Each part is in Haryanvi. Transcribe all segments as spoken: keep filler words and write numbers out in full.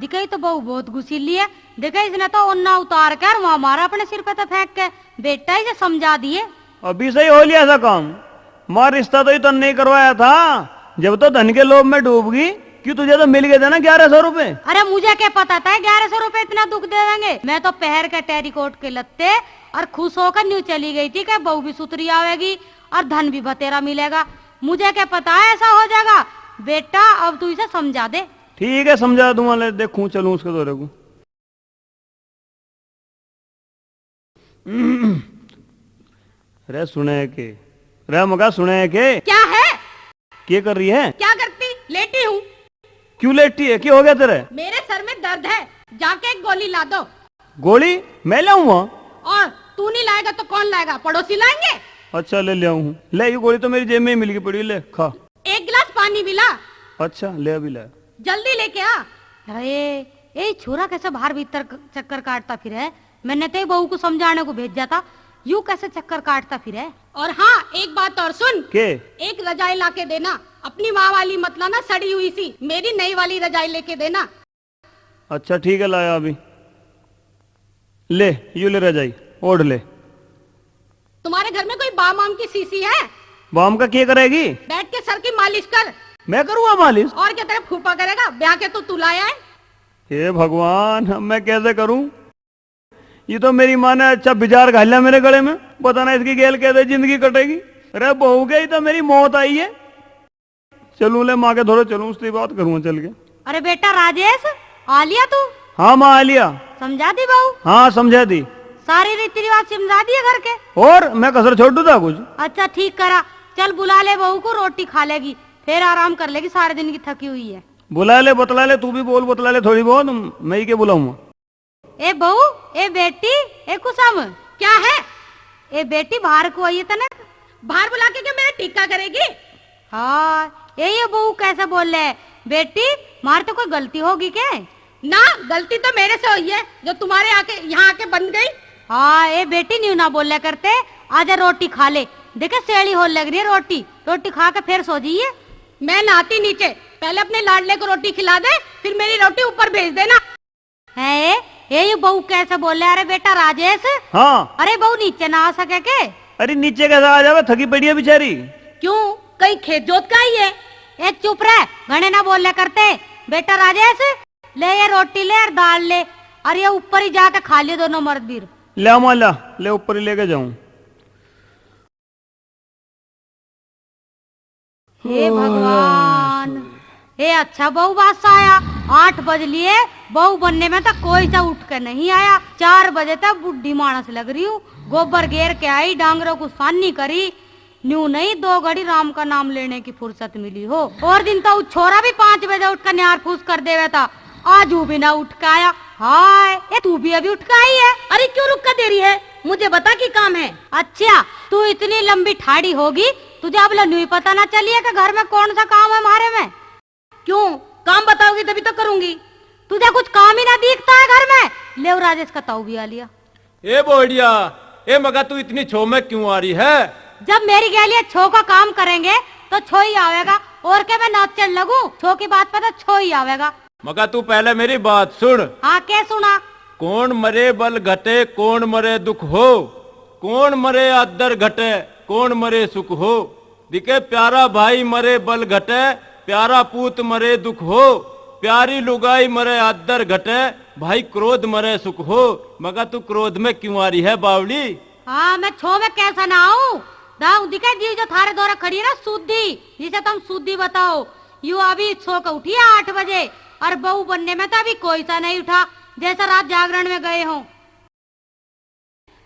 दिखे तो बहू बहुत गुसीली है। दिखे इसने तो ओन्ना उतार के और वहां मारा अपने सिर पे तो फेंक के। बेटा इसे समझा दिए। अभी सही हो लिया था काम। माँ, रिश्ता तो ही तन्ने ही करवाया था, जब तो धन के लोभ में डूब गई कि तुझे तो मिल गए थे ना ग्यारह सौ रुपए। अरे मुझे क्या पता था ग्यारह सौ रुपए इतना दुख दे देंगे। मैं तो पहर के टेरीकोट के लत्ते और खुश होकर न्यू चली गई थी कि बहू भी सुतरी आवेगी और धन भी बतेरा मिलेगा। मुझे क्या पता है ऐसा हो जाएगा। बेटा अब तू इसे समझा दे। ठीक है, समझा दूंगा, ले देखूं, चलूं उसके धोरे को। रे सुने के, रे मगा सुने के। क्या है? के कर रही है? क्या करती? लेटी हूँ। क्यों लेटी है? क्या हो गया तेरे? मेरे सर में दर्द है, जाके एक गोली ला दो। गोली? मैं लाऊंगा। और तू नहीं लाएगा तो कौन लाएगा? पड़ोसी लाएंगे। अच्छा, ले ले आऊं हूँ। ले, ये गोली तो मेरी जेब में ही मिल गई पड़ी, ले खा। एक गिलास पानी भी ला। अच्छा, ले अभी ले। जल्दी लेके आ। अरे, ए छोरा कैसे बाहर भीतर क-, चक्कर काटता फिरे? मैंने तो बहू को समझाने को भेजा था, यू कैसे चक्कर काटता फिरे? और हाँ, एक बात और सुन। के? एक रजाई ला के देना, अपनी माँ वाली मत लाना सड़ी हुई सी, मेरी नई वाली रजाई लेके देना। अच्छा ठीक है, लाया अभी। ले, यू ले रजाई, ओढ़ ले। तुम्हारे घर में कोई बाम वाम की शीशी है? बाम का क्या करेगी? बैठ के सर की मालिश कर। मैं करूँगा मालिश? और क्या तेरा फूफा करेगा? ब्याह के तो तू लाया है। हे भगवान, अब मैं कैसे करूँ? ये तो मेरी माँ ने अच्छा बिजार घाल लिया मेरे गले में। पता ना इसकी गेल कैसे जिंदगी कटेगी। अरे बहू के, ये तो मेरी मौत आई है। चलूं ले माँ के धोरे चलूं, उससे बात करूंगा चल के। अरे बेटा राजेश, आ लिया तू? हाँ माँ, आ लिया। समझा दी बहू? हाँ, समझा दी। सारे रीति रिवाज समझा दिए घर के? और मैं कसर छोड़ दूं था कुछ? अच्छा ठीक करा। चल बुला ले बहू को, रोटी खा लेगी, फिर आराम कर लेगी, सारे दिन की थकी हुई है। बुला ले, बतला ले, तू भी बोल, बतला ले थोड़ी बहुत, मैं ही के बुलाऊंगा। ए बहू, ए बेटी, ए कुसम। क्या है? ए बेटी, बाहर को आई है तने? बाहर बुला के क्या मेरा टीका करेगी? हाँ, ए ये बहू कैसे बोल ले? बेटी, मार तो कोई गलती होगी के? ना, गलती तो मेरे से हुई है, जो तुम्हारे आके, यहाँ आके बन गई। हाँ, ए बेटी, न्यू ना बोले करते, आजा रोटी खा ले। देखे, सेली होल लग रही है रोटी, रोटी खा के फिर सो जाइए। मैं नहाती नीचे, पहले अपने लाडले को रोटी खिला दे, फिर मेरी रोटी ऊपर भेज देना। है, ए, ये बहू कैसे बोले? अरे बेटा राजेश। हाँ। अरे बहू नीचे ना आ सके के? अरे नीचे कैसे आ जावे, थकी पड़ी है बेचारी। क्यों, कहीं खेत जोत का आई है? ए चुप रह, घणे ना बोले करते। बेटा राजेश, ले ये रोटी ले और दाल ले, और ये ऊपर ही जाके खा लियो दोनों मर्द वीर। ले माँ, ला, ले ऊपर ही लेके जाऊं। हे भगवान, हे अच्छा बहू बस आया। आठ बज लिए, बहू बनने में तो कोई सा उठ के नहीं आया। चार बजे तक बूढ़ी मानस लग रही हूँ। गोबर गेर के आई, डांगरों को सानी करी, न्यू नहीं, दो घड़ी राम का नाम लेने की फुर्सत मिली हो। और दिन तो उ छोरा भी पाँच बजे उठ कर न्यार फूस कर देवे था, आज वो भी ना उठ के आया। हाय, ये तू भी अभी उठ के आई है? अरे क्यों रुक कर दे रही है? मुझे बता की काम है। अच्छा, तू इतनी लंबी ठाड़ी होगी, तुझे अब न्यू ही पता ना चली है कि घर में कौन सा काम है हमारे में? क्यों, काम बताओगी तभी तो करूंगी। तुझे कुछ काम ही ना दिखता है घर में। ले राजेश का ताऊ भी आ लिया। ए बोड़िया, ए मगा तू इतनी छो में क्यों आ रही है? जब मेरी गैलिया छो का काम करेंगे तो छो ही आवेगा। और क्या मैं नाचन लगूं? छो की बात पे तो छो ही आवेगा। मगा तू पहले मेरी बात सुन। हाँ, के सुना? कौन मरे बल घटे, कौन मरे दुख हो, कौन मरे आदर घटे, कौन मरे सुख हो। दिखे प्यारा भाई मरे बल घटे, प्यारा पूत मरे दुख हो, प्यारी लुगाई मरे आदर घटे, भाई क्रोध मरे सुख हो। मगा तू क्रोध में क्यों आ रही है बावली? हाँ, मैं छो में कैसा ना आऊं? दाऊ दिखे जी जो थारे दौरे खड़ी है ना सूदी, जिसे तुम सूदी बताओ। यू अभी सो के उठी है आठ बजे, और बहू बनने में तो अभी कोई सा नहीं उठा, जैसा रात जागरण में गए हो।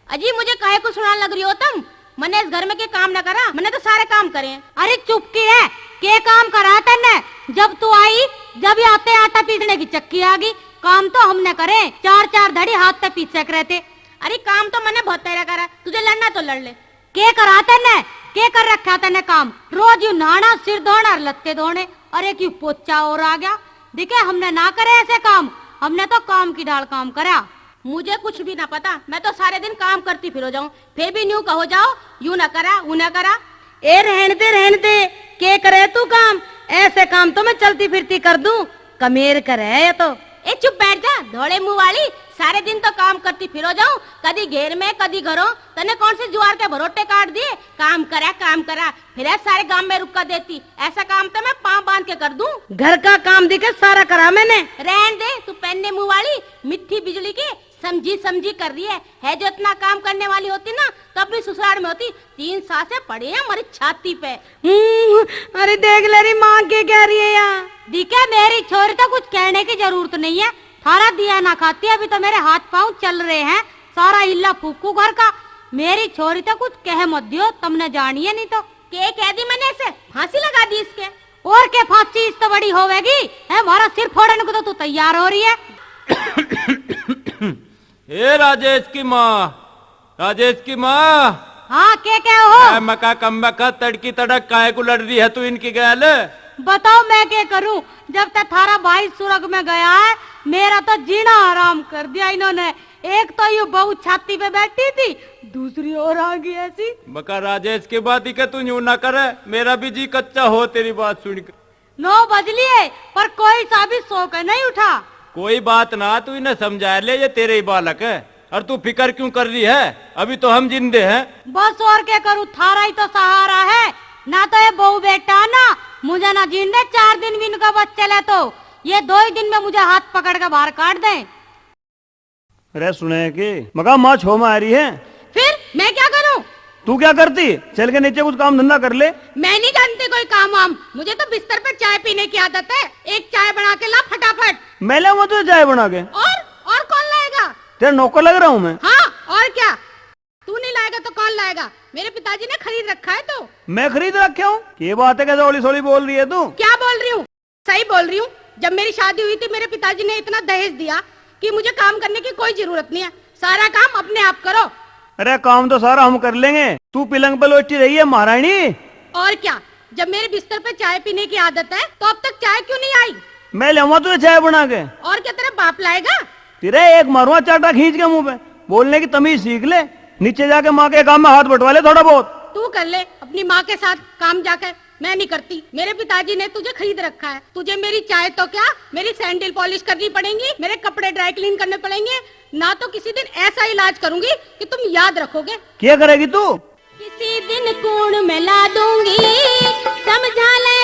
अजी, मुझे काहे को सुनाने लग रही हो तुम? मैंने इस घर में के काम ना करा, मैंने तो सारे काम करे हैं। अरे चुप की है, के काम करा तन्ने? जब तू आई, जब ही आते आटा पीसने की चक्की आ गई। काम तो हमने करे, चार चार धड़ी हाथ पे पीछे के रहते। अरे काम तो मैंने बहुत तेरा करा, तुझे लड़ना तो लड़ ले। के करा तन्ने? के कर रखा तन्ने काम? रोज यू नहाना, सिर धोना और लत्ते धोने, और एक यू पोचा और आ गया। देखे, हमने ना करे ऐसे काम, हमने तो काम की ढाल काम करा। मुझे कुछ भी ना पता, मैं तो सारे दिन काम करती फिरो जाऊं, फिर भी न्यू कहो जाओ, यू ना करा, ऊ ना करा। ए रहन दे, रहन दे, के करे तू काम? ऐसे काम तो मैं चलती फिरती कर दूं, कमेर करे है ये तो। ए चुप बैठ जा, धोले मुंह वाली। सारे दिन तो काम करती फिरो जाऊं, कदी घेर में, कदी घरों। तने कौन से जुआर के भरोटे काट दिए? काम करा, काम करा, फिर सारे गांव में रुक्का देती। ऐसा काम तो मैं पांव बांध के कर दूं। घर का काम दिखे सारा करा मैंने। रहन दे तू पहने मुंह वाली, मिट्टी बिजली की समझी समझी कर रही है। है जो इतना काम करने वाली होती ना, तो अपनी ससुराल में होती। तीन साल से पड़े हैं हमारी छाती पे। हम्म, अरे देख ले री माँ के कह रही है या। दिखे मेरी छोरी तो कुछ कहने की जरूरत नहीं है। थारा दिया ना खाती, अभी तो मेरे हाथ पाँव चल रहे हैं। सारा हिल्ला फूकू घर का। मेरी छोरी तो कुछ कह मत दियो, तुमने जानिए नहीं तो। के कह दी मैंने इसे? फांसी लगा दी इसके। और के फांसी इस तो बड़ी होवेगी? है, हमारा सिर फोड़ने को तो तू तैयार हो रही है। ए राजेश की माँ, राजेश की माँ। हाँ, के कह हो? ए, मका कम बका तड़की तड़क काय को लड़ रही है तू इनकी गैल? बताओ मैं के करूं, जब तक थारा भाई सुरग में गया है, मेरा तो जीना हराम कर दिया इन्होंने। एक तो यू बहू छाती पे बैठी थी, दूसरी और आ गई ऐसी। मका राजेश की बात ही के तू यूं ना करे, मेरा भी जी कच्चा हो तेरी बात सुन के। नौ बज लिए, पर कोई सा भी सो के नहीं उठा। कोई बात ना, तू इन्हें समझा ले, ये तेरे ही बालक है। और तू फिक्र क्यों कर रही है? अभी तो हम जिंदे हैं। बस और क्या करूँ, थारा ही तो सहारा है। ना तो ये बहू बेटा ना मुझे ना जीन दे, चार दिन भी इनका बस चले तो ये दो ही दिन में मुझे हाथ पकड़ के बाहर काट दें। अरे सुने के मका माँ छो में आ रही है। फिर मैं क्या करूं? तू क्या करती? चल के नीचे कुछ काम धंधा कर ले। मैं नहीं जानती कोई काम वाम, मुझे तो बिस्तर पर चाय पीने की आदत है। एक चाय बना के ला फटाफट। मैं लाऊंगा तुझे चाय बना के। और और कौन लाएगा? तेरा नौकर लग रहा हूँ मैं। हाँ, और क्या? तू नहीं लाएगा तो कौन लाएगा? मेरे पिताजी ने खरीद रखा है तो। मैं खरीद रखे हूँ? ये बात है, कैसे हौली सौली बोल रही है तू? क्या बोल रही हूँ? सही बोल रही हूँ। जब मेरी शादी हुई थी, मेरे पिताजी ने इतना दहेज दिया कि मुझे काम करने की कोई जरूरत नहीं है, सारा काम अपने आप करो। अरे काम तो सारा हम कर लेंगे, तू पलंग पे लोटी रही है महारानी। और क्या, जब मेरे बिस्तर पे चाय पीने की आदत है तो अब तक चाय क्यों नहीं आई? मैं लाऊंगा तुझे चाय बना के। और क्या तेरा बाप लाएगा? तेरे एक मारूंगा चाटा खींच के मुंह पे। बोलने की तमीज सीख ले, नीचे जाके माँ के काम में हाथ बटवा ले थोड़ा बहुत। तू कर ले अपनी माँ के साथ काम जाकर, मैं नहीं करती। मेरे पिताजी ने तुझे खरीद रखा है, तुझे मेरी चाय तो क्या, मेरी सैंडल पॉलिश करनी पड़ेंगी, मेरे कपड़े ड्राई क्लीन करने पड़ेंगे, ना तो किसी दिन ऐसा इलाज करूंगी कि तुम याद रखोगे। क्या करेगी तू? किसी दिन कूण मैं ला दूंगी, समझा ले